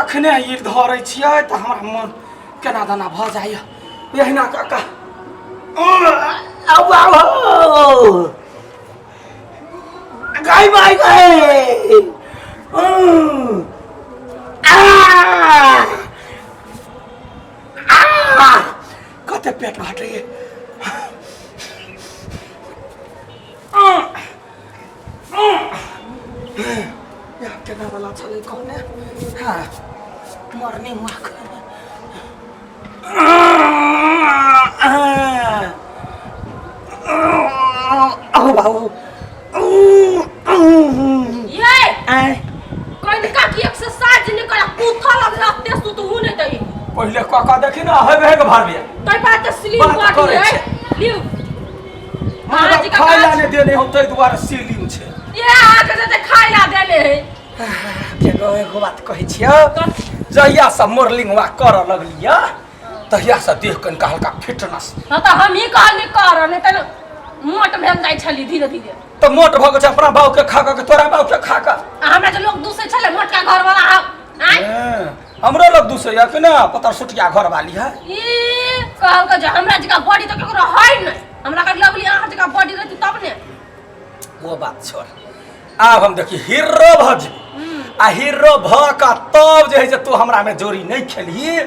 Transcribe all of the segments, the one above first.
जखने ई धरै छियै तऽ हमरा मन केना दना भऽ जाइए एहिना कऽ कऽ आउ आउ गाय माय गाय कते पेट घटैए। केना वाला छलै कहने? हाँ, मॉर्निंग वॉक। आउ बाबू। ये आय। कनिका की एक्सरसाइज नहीं करा, कूथा लग राते सुतहु नहीं दई। पहिले कऽ कऽ देखी ने, हेबे हे भरबे। तै पर त स्लिम बात बॉडी करै है छै। लिउ। हमरा अहाँ जी का खाय ला काज- नहि देने हम, ताहि दुआरे सीलिंग छै। ये अहाँ के जते खाय ला देले है। एगो एगो बात कहै छियौ, जहिया से मॉर्निंग वॉक करऽ लगलियै तहिया से देह कनिका हल्का फिटनेस। हाँ, तऽ हम ही कहली कर, नहीं तऽ मोट भेल जाइ छली धीरे धीरे। तऽ मोट भऽ गेल छै अपना बाप के खा कऽ, तोरा बाप के खा कऽ। आ हमरा जे लोग दूसै छलै मोटका घर वाला आँय? हँ, हमरो लोग दूसै कि ना, पतर सुटिया घर वाली है। ई कहलकै जे हमरा जकाँ बॉडी तऽ केकरो है नहि। हमरा कहै लगली अहाँ जकाँ बॉडी रहती तब ने। वो बात छोड़, आब हम देखी हीरो भऽ जेबै आ हीरो भऽ कऽ तब जे है से तू हमरा में जोड़ी नहि खेलही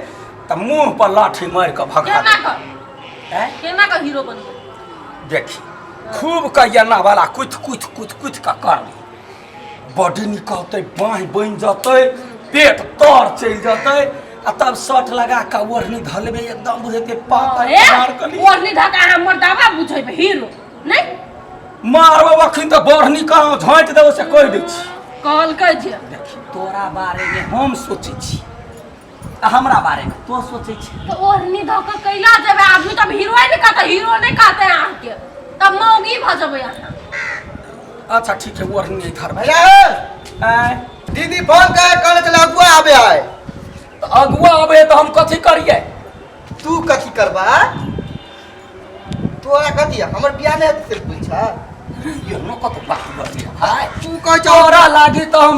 तऽ मुंह पर लाठी मारि कऽ भगा केना देब। कऽ आँय? केना कऽ हीरो बनबै? देखी, खूब कहिया वाला कुथि कुथि कुथि कुथि कऽ करली, बॉडी निकलतै, बाँहि बनि जेतै, पेट तर चलि जेतै आ तब शर्ट लगा कऽ ओढ़नी धऽ लेबै, एकदम बुझेतै पातर। ए, मार कली ओढ़नी धऽ कऽ अहाँ मर्दाबा बुझेबै हीरो नहि? मारबो अखन तऽ बढ़नी कहाँ झाँटि देबो से कहि दै छी। कहलकै जे देखी, तोरा बारेमे हम सोचै छी आ हमरा बारेमे तो सोचै छी। तऽ ओढ़नी धऽ कऽ कैला जेबै आदमी तब हीरो नहि कहतै, हीरो नहि कहतै अहाँके, तब मौगी भऽ जेबै अहाँ। अच्छा ठीक है, ओढ़नी नहीं धरबै। भैया हे। आँय? दीदी फोन करे कहले चल अगुआ आबे है। तऽ अगुआ आबै तऽ हम कथी करियै? तू कथी करबा? तोरा कथी हमर बियाह नहि हेतै से पूछ। ये नो कत बात बजिया भाय। तू कहै छौ तोरा लागी तऽ हम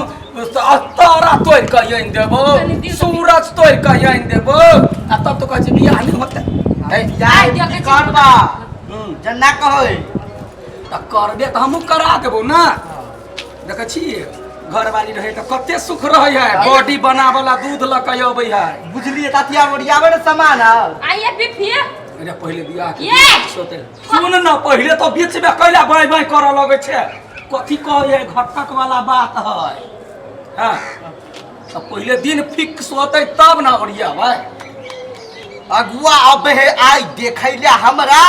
तारा तोड़ि कऽ आनि देबो, कनि दियौ तऽ। सूरज तोड़ि कऽ आनि देबो आ तब तो कहै छै बियाह नहि होतै। हे, बियाह आइ देखै छी। करबा जना कहै तऽ करबे तऽ हमहूँ करा देबो ने। देखै छी, घरवाली रहै तऽ कते सुख रहै है, बॉडी बनावला दूध लऽ कऽ अबै है। बुझलिए तातिया ओरियाबे ने सामान आर। आइए पीफिए। अरे पहिले बियाह के ये! सोते सुन न, पहिले तो बीच में कैला बाय बाय करऽ लगै छै? कथी कहै है, घटक वाला बात है। हाँ, तऽ पहिले दिन फिक्स होतै तब ने ओरियाबै। अगुआ अबे है आई देखै ले हमरा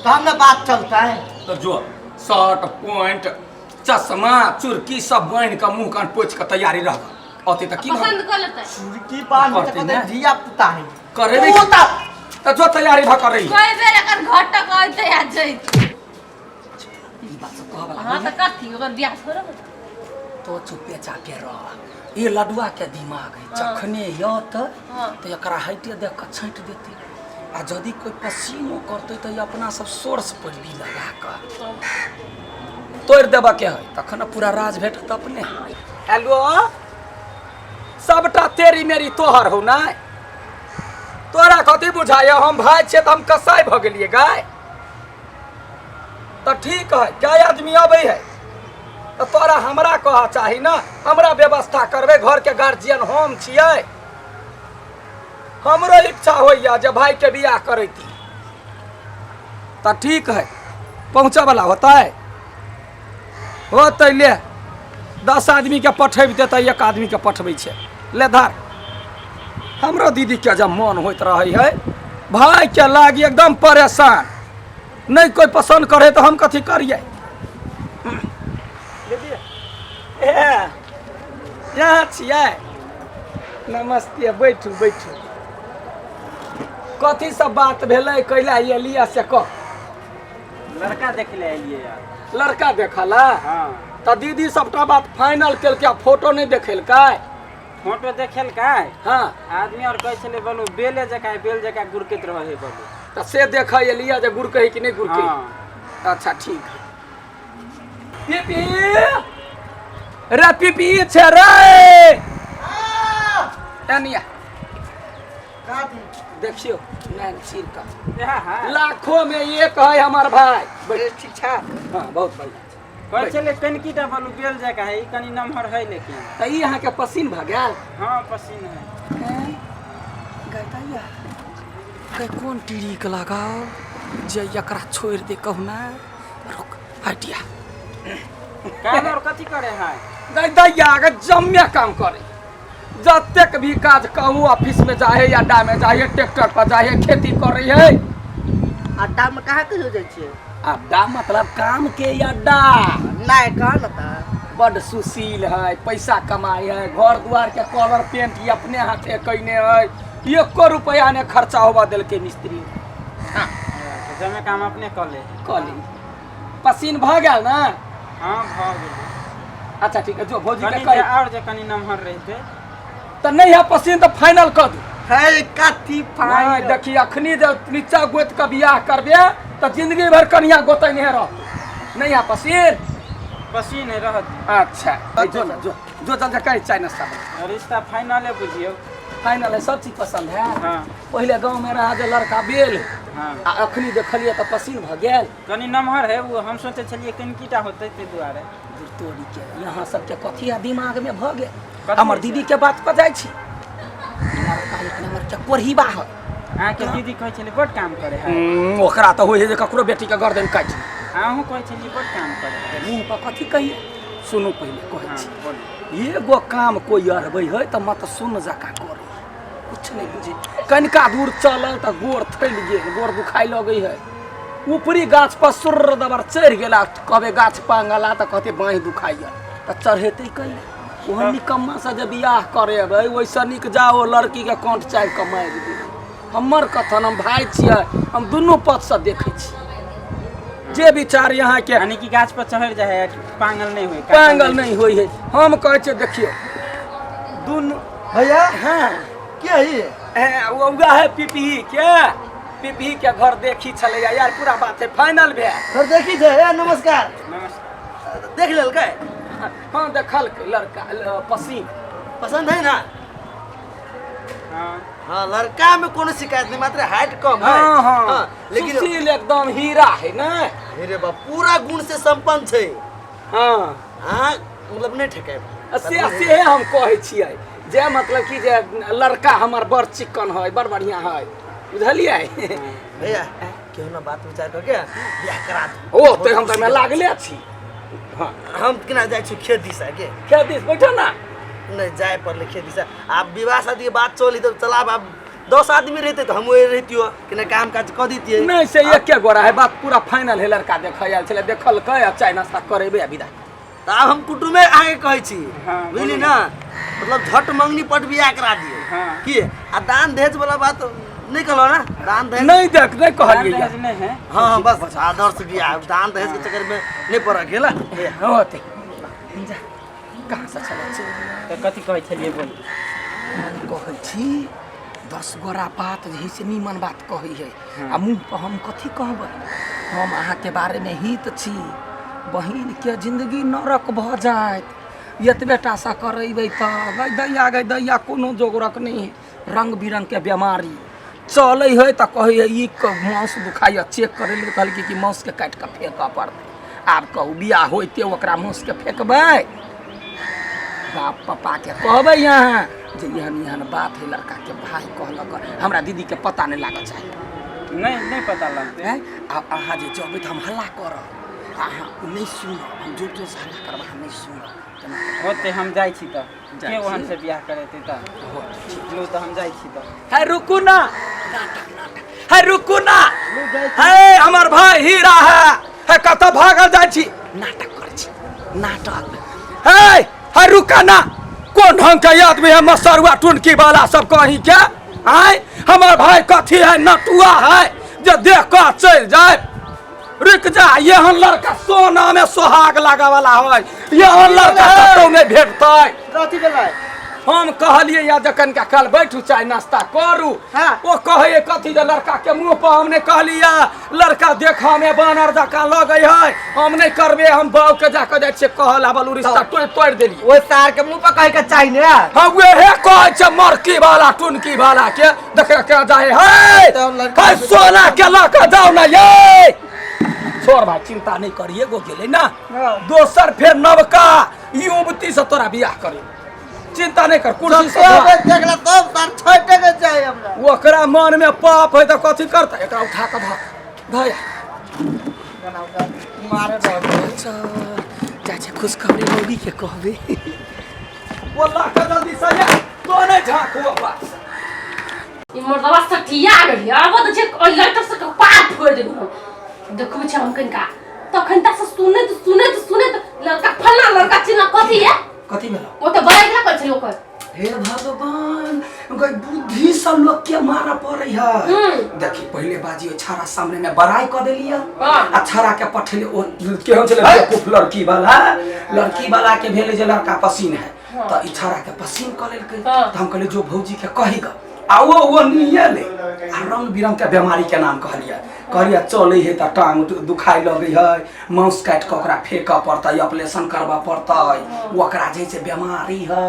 तब ने बात चलता है। तऽ जो शर्ट पैंट चश्मा चुरकी सब बान्हि कऽ मुँह कान पोछि कऽ तैयारी रह, अतै तऽ की पसंद कऽ लेतै? चुरकी बांध करतै के ने? धिया पुता है। करेबै। तू तऽ तऽ जो तैयारी भऽ करै। कोई बेर एकर घटक अइतै आ जइतै। ई बात सब कहऽ वला। हाँ, तऽ कथी ओकर बियाह थोड़े होतै? तो चुपे चापे रह, ई लडुआ के दिमाग है, जखने यत तऽ एकरा हाइटे देख कऽ छाँटि देतै आ यदि कोइ पसीनो करतै तऽ ई अपना सब सोर्स पैरवी लगा कऽ तोड़ि देबऽ के है, तखन ने पूरा राज भेटत अपने। हेलो, सबटा तेरी मेरी तोहर हौ ना? तोरा कथी बुझाइए, हम भाय छियै तऽ हम कसाई भऽ गेलियै गाय? तऽ ठीक है, कै आदमी अबै है तऽ तोरा हमरा कहऽ चाही ने, हमरा व्यवस्था करबै, घरके गार्जियन हम छियै। हमरो इच्छा होइए जे भाईके बियाह करैती। तऽ ठीक है, पहुँचऽवला होतै होतै, ले 10 आदमीके पठेबते तऽ एक आदमीके पठबै छै, ले धर। हमरो दीदीके जब मन होइत रहै है भाईके लागी एकदम परेशान, नहि कोइ पसन्द करे तऽ हम कथी करियै? दीदी, ए, यहाँ छियै? नमस्ते, बैठू बैठू। कथी सब बात भेलै, कैला एलियै से कह। लड़का देख ले एलियै यार। लड़का देखला? हाँ। तऽ दीदी सबटा बात फाइनल केलकै आ फोटो नहि देखेलकै? फोटो देखेलकै। हाँ। आदमी और कहै छलै बोलू बेले जकाँ, बेल जकाँ गुड़कैत रहै है बोलू। तऽ से देखै एलियै जे गुड़कै कि नहि गुड़कै? हाँ। अच्छा ठीक है। पीपी रे, पीपी छै रे। एनिया देखियो नैन चीर का इएह है लाखों में एक है हमार भाई। बैठ। ठीक छा। हाँ, बहुत बढ़िया। कहै छलै कनिकीटा बोलू बेल जकाँ है, ई कनि नमहर है लेकिन। तऽ ई अहाँके पसीन भऽ गेल? हँ, पसीन है। गै दैया गै, कोन टिरीक लगाओ जे एकरा छोड़ि दे कहुना? रुक, आइडिया। काम और कथी करे है? गै दैया गै, जम्मे काम करे। जतेक भी काज कहू, ऑफिस में जाहे, अड्डा में जाहे, ट्रैक्टर पर जाहे, खेती करे है। अड्डा में कहाँ कहियो जाइ छियै? अड्डा मतलब काम के अड्डा। नहि कह न तऽ। बड सुशील है, पैसा कमाई है, घर दुआर के कलर पेंट ई अपने हाथे कैने है, एको रुपया ने खर्चा होबा देलकै मिस्त्री। हाँ, जमे काम अपने कऽ ले। कऽ ली। पसीन भऽ गेल ने? हँ, भऽ गेल। अच्छा ठीक है, जो भौजी के कनि कहि जे आओर जे कनि नमहर रहितै। तऽ नहि है पसीन तऽ फाइनल कऽ दू। है कथी? नहि। फाइनल? देखी, अखनी जे नीचा गोति के बियाह करबे तऽ जिंदगी भर कनिया गोतै नहीं रहतौ। नहीं है पसीन? पसीन है, रहत। अच्छा, ए, जो ना, जो जो जल्दी कहीं चाय नाश्ता बना। रिश्ता फाइनले बुझियौ। फाइनल है, सब चीज पसंद है? हाँ। पहिले गाँव में रहा जे लड़का बेल। हाँ। आ अखनी देखलियै तऽ पसीन भऽ गेल? कनि नमहर है, ओ हम सोचै छलियै कनिकीटा होतै, ताहि दुआरे। दूर तोरी के, यहाँ सबके कथी है दिमाग में भऽ गेल? कथी हमर है? दीदी के बात पर जाइ छी, लड़का एक नंबर के कोढ़ीबा है। अहाँके दीदी कहै छलै बड काम करे है। ओकरा तऽ होइ है जे ककरो बेटी के गर्दन काटि। अहूँ कहै छलियै बड काम करे है। मुँह पर कथी कहिए? सुनू, पहिले कहै हाँ छी। बोलू। एगो काम कोइ अरबै है तऽ मत सुन जकाँ करै, कुछ नहि बुझे। कनिका दूर चलल तऽ गोर थैल गेल, गोर दुखाइ लगै है। ऊपरी गाछ पर सुर्र दबर चढ़ि गेला, कहबै गाछ पांगला तऽ कहते बाँहि दुखाइए, तऽ चढ़ेतै कैले? ओहन निकम्मा से जे बियाह करेबै, ओहिसँ नीक जाओ लड़कीके कंठ चाबि कऽ मारि दियौ। हमर कथन, हम भाय छियै, हम दुनू पक्षसँ देखै छी जे विचार यहाँके। यानी कि गाछ पर चढ़ि जाइ है, पांगल नहि होइ। पांगल नहि होइ है। हम कहै छियै, देखियौ दुनू भैया। हाँ। के है? ए, उगा है पीपी के, पीपी के घर देखी छलैया यार, पूरा बात है फाइनल भेल। सर देखी छै। ए, नमस्कार। नमस्कार। देख लेलकै? हाँ, देखलकै लड़का पसीन। पसंद है ना? हाँ। हाँ, लड़का में कोनो शिकायत नहीं, मात्र हाइट कम है। हाँ हाँ, लेकिन सुशील एकदम हीरा है ना। अरे बाप, पूरा गुण से संपन्न छै। हाँ। हाँ, मतलब नहीं ठेके। से से हम कहै छियै जे मतलब कि जे लड़का हमर बड़ चिक्कन है, बड़ बढ़िया है, बुझलियै? भैया, केहू ना बात विचार करके बियाह करा दू। ओ तऽ हम तऽ लागले छी, हाँ। हम केना जाइ छी खेत दिस के। खेत दिस बैठो ना। नहीं, जाए पड़ले खेत दिस। आब विवाह शादी के बात चली तऽ चलाब। आब 10 आदमी रहते तऽ हम रहितियो कि नहीं, काम काज कऽ दितियै। नहीं, से एके गोरा है, बात पूरा फाइनल है। लड़का देखै आयल छलै, देखलकै, आ चाय नाश्ता करेबै आ विदा। तऽ आब हम कुटुमे अहाँके कहै छी। हाँ, बुझली बोलू। ना, मतलब झट मंगनी पट बियाह करा दियौ। हाँ। की आ दान दहेज वाला बात नहीं कहलो ना, दान दहेज? नहीं देख, नहीं कहलियै। दान दहेज नहीं है। हाँ हाँ, बस आदर्श बियाह, दान दहेज के चक्कर में नहीं पड़ गेला। होते जा, कहाँ से चलै छी? तऽ कथी कहै छलियै, बोलू। हम कहै छी, 10 गोरा बात जे है से नीमन बात कहै है, आ मुँह पर हम कथी कहबै? हम अहाँके बारेमे हित छी, बहिनके जिंदगी नरक भऽ जायत एतबे टा सँ करेबै तऽ। गै दैया, गै दैया, कोनो जोगरक नहि है, रंग बिरंगके बेमारी चलै है तऽ कहै है ई माउस दुखाइए, चेक करै लेल कहलकै कि माउसके काटि कऽ फेकऽ पड़तै। आब कहू, बियाह होइते ओकरा माउसके फेकबै? बाप पप्पाके कहबै यहाँ जे एहन एहन बात है, लड़काके भाय कहलक। हमरा दीदीके पता नहि लागऽ चाही। नहीं, नहीं पता लगतै। हैं, आ अहाँ जे जेबै तऽ हम हल्ला करब, अहाँ नहि सुनब। हम जोर जोरसँ हल्ला करब, अहाँ नहि सुनब। तेना कऽ होतै, हम जाइ छी तऽ। जाइ के ओहन छी? से बियाह करेतै तऽ। होतै। लू तऽ हम जाइ छी तऽ। है रुकू ना, नाटक नाटक है, रुकू ना। है हमर भाई हीरा है, है कतऽ भागल जाइ छी? नाटक करै छी, नाटक है। है रुका ना, कोन ढंग के आदमी है मसरुआ टुनकी वाला सब कहीं के आय? हमर भाई कथी है, नटुआ है जे देख कऽ चलि जाय? रुक जा, एहन लड़का सोना में सोहाग लागे वाला है, एहन लड़का कतौ नहीं भेटतै। कथी भेलै? हम कहलिए या जखन का कल बैठू चाय नाश्ता करू। हाँ। ओ कहे कथी जे लड़का के मुंह पर हमने कहलिया लड़का देखा में बानर जकाँ लगै है, हम नहीं करबे, हम बाऊ के जाके जाइ छियै कहल आबल रिश्ता तोड़ तोड़ देलियै। ओहि सार के मुंह पर कहे के चाही ने। हाँ वेहे कहै छै मरकी वाला टुनकी वाला के देख के जाए है तब लड़का है सोना के लऽ के जाउ ना ये। छोड़ भाई चिंता नहीं करी, एगो गेलै ना। हाँ। दोसर फेर नवका युवती से तोरा बियाह करी, चिंता नहीं कर। कुर्सी से सब धोआ। देखला सब सार छोटे के चाही हमरा। ओकरा मन में पाप है तऽ कथी करतै, एकरा उठा कऽ धऽ धया मारे रहल। जाइ छै खुशखबरी मौगी के कहबे बोला के जल्दी से या तो नहीं झाँकू बाप। ई मर्दवा सठिया गेलियै, आब तऽ छै ओहि लड़का सबके पार फोड़ि देलहुँ हम। देखबै छै हम कनिका तखन तक से सुनैत सुनैत सुनैत लड़का फल्ला लड़का चिल्ला कथी है कथी भेलौ? ओ तऽ बड़ा गेला कहै छलै ओकर। हे भगवान, गई बुद्धि से लोग के मारा पड़े है। देखी पहले बाजी ओ छाड़ा सामने में बड़ाई क देलिया। आ छाड़ा के पठेले ओ केहन छलै बेवकूफ लड़की वाला, लड़की वाला के भेलै जे लड़का पसीन है त ई छाड़ा के पसीन क लेलकै। त हम कहलियै जो भौजी के कही ग आ ओ निये ले आ रंग बिरंग के बीमारी के नाम कहलियै, कहलियै चलै है त टांग दुखाइ लगै है, मांस काटि कऽ ओकरा फेंकऽ पड़तै, ऑपरेशन करबऽ पड़तै, ओकरा जे छै बीमारी है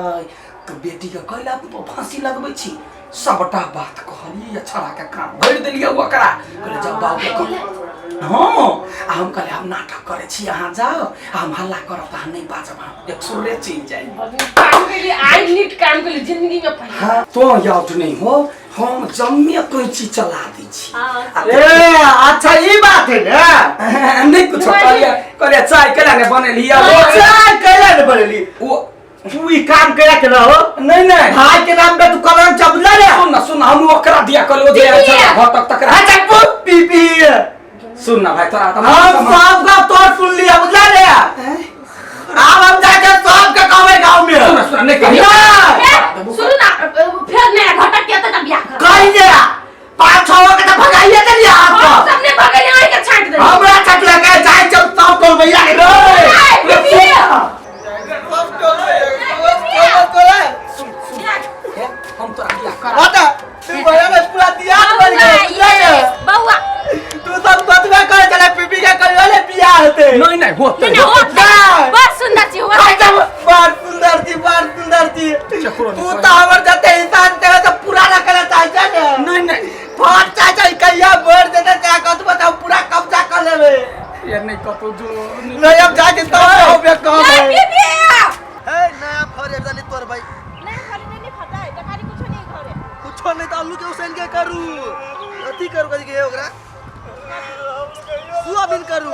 तऽ बेटीके कैला तो फांसी लगबै छी। सबटा बात कहलियै, छड़ा के कान भरि देलियै ओकरा, कहलियै जब बाबू के कह। हाँ आ हम कहलियै हम नाटक करै छी, अहाँ जाउ आ हम हल्ला करब तऽ अहाँ नहि बाजब, हम एक सुरे चलि जाइ। काम के लिए आई नीट काम के लिए जिंदगी में पहले। हाँ तो आउट नहीं हो, हम जम्मे कैंची चला दै छी। हाँ। ए अच्छा ई बात है ने। नहीं कुछो कहलियै, कहलियै चाय केला ने बनेलियै? चाय कैला ने बनेली? ओ तू ई काम कैला के रहो? नहीं नहीं भाई के नाम पे तू कलंक चबला रे। सुन ना सुन ना, हम ओकरा दिया कहलियै, ओ जे पी अच्छा पिया। घटक तकरा। अच्छा तू पी पी। सुन ना भाई तोरा तऽ हम सब का तोर सुन लिया बुझला रे। अब हम जाके सब के कहबे गांव में। सुन ना, सुन ना, नहीं कहियो। ए, सुनू ना, फेर नया घटक के तऽ बियाह करब। कही दे 5-6 के तो भगाइए देलिए हम आप। सबने भगेले आइ के छांटि देलियै। हमरा छटला के जाय चल सब टोल भैया के ए, पी सब टोल भैया सब टोल। हम तोरा बियाह करा। हटा तू भैया ने पूरा दिया बन गया बुझला रे। बौआ तू सब कतबे करे चले पीपी के करियो ले बियाह होते। नहीं नहीं होते नहीं नहीं, बड़ सुंदर छी होते। अच्छा बड़ सुंदर छी बड़ सुंदर छी। चकरो तू तो हमर जते इंसान तेरे तो पूरा ना करे चाहे छै ने। नहीं नहीं फट चाहे छै कहिया भर देते चाहे कतबो तो पूरा कब्जा कर लेबे। ये नहीं कतौ जो नहीं अब जाके सब कहबे कहबे। ए, पीपी हे नया फरे जानी तोर भाई। नहीं खाली नहीं खाता है तरकारी कुछ नहीं घरे। कुछो नहीं तो आलू के उसैन के करू अथी करू कथी के ओकरा सोयाबीन करू।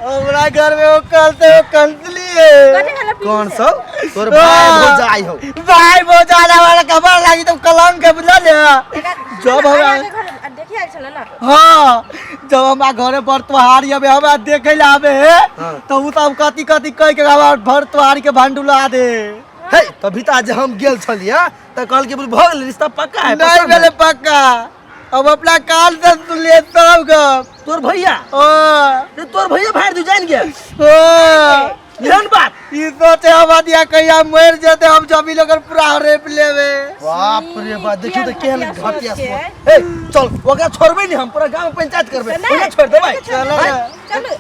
हमरा घर में वो कल से वो कंसली है। कौन सब तोर भाई भौजाई हो? भाई भौजाई वाला खबर लागी तो कलंक है बुझल है। जब हमरा देखिए आयल छल ना। हाँ जब हमरा घरे बर त्योहार आबे हमरा देखे ला आबे हाँ। तो उ सब कथी कथी कह के हमरा भर त्योहार के भंडुला दे। हे तभी तो आज हम गेल छलियै त कहल के भऽ गेल रिश्ता पक्का है। नहीं पसंद है। भेलै पक्का, अब अपना कान से सुनलिए सब गप। तोर भैया? ओ रे तोर भैया भाड़ दू जान गेल। ओ एहन बात ई सोचे हम दिया कहिया मर जेते हम जमीन ओकर पूरा रेप लेबे। बाप रे बाप देखियो त केहन घटिया घटिया सोच के। सोच। हे चल ओकरा छोड़बै नहीं हम, पूरा गांव में पंचायत करबै, नहीं, ओकरा छोड़ देबै। चल चलू।